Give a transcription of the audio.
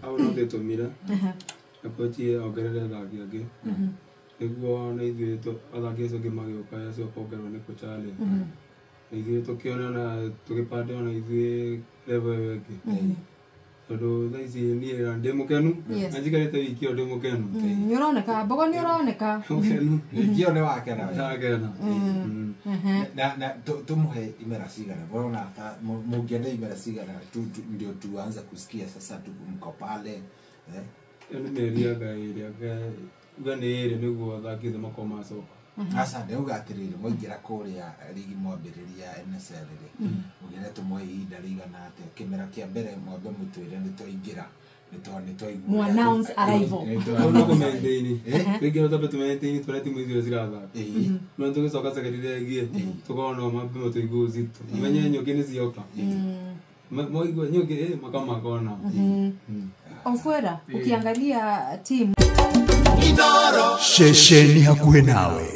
Hau no twĩtũmire na coach ongerere athaki angĩ nĩguo na ithuĩ athaki acio angĩ magĩũka acio kuongererwo nĩ kocha rĩ, na ithuĩ tũkĩone na tũgĩpande ona ithuĩ level ĩyo ĩngĩ, tondũ thaa ici niĩ ndĩ mũkenu na njikarĩte wiki ĩyo ndĩ mũkenu. Nĩ ũroneka, Mbogo, nĩ ũroneka. Mũkenu. Wiki ĩyo nĩ wakena we. Ndakena. Na tumuhe imera cigana bona ta mũngĩenda imera cigana ndio tuanze kusikia sasa tu mko pale, eh? Ĩyo nĩ mĩeri anga ĩrĩ, anga uga nĩ ĩrĩ nĩguo athaki othe makorwo macoka. Aca, ndauga atĩrĩrĩ, mwaingĩra kũrĩa rigi mwambĩrĩria NSL rĩ, mũngĩenda tũmũhe ihinda rĩigana atĩa kĩmera kĩa mbere mwambe mũtwĩre nĩ twaingĩra, nĩ twaigua? Mu announce arrival. Hau no kũ-maintain. Rĩngĩ no twambe tũ-maintain tuone timu icio cirathaka, no tũgĩcoka second leg tũkorwo no mambe matũigue ũzito, menye nyũkĩ nĩ cioka. Mwaigua nyũkĩ makamaka onao. Ofwera, ukiangalia timu Ceceni hakuhĩ nawe.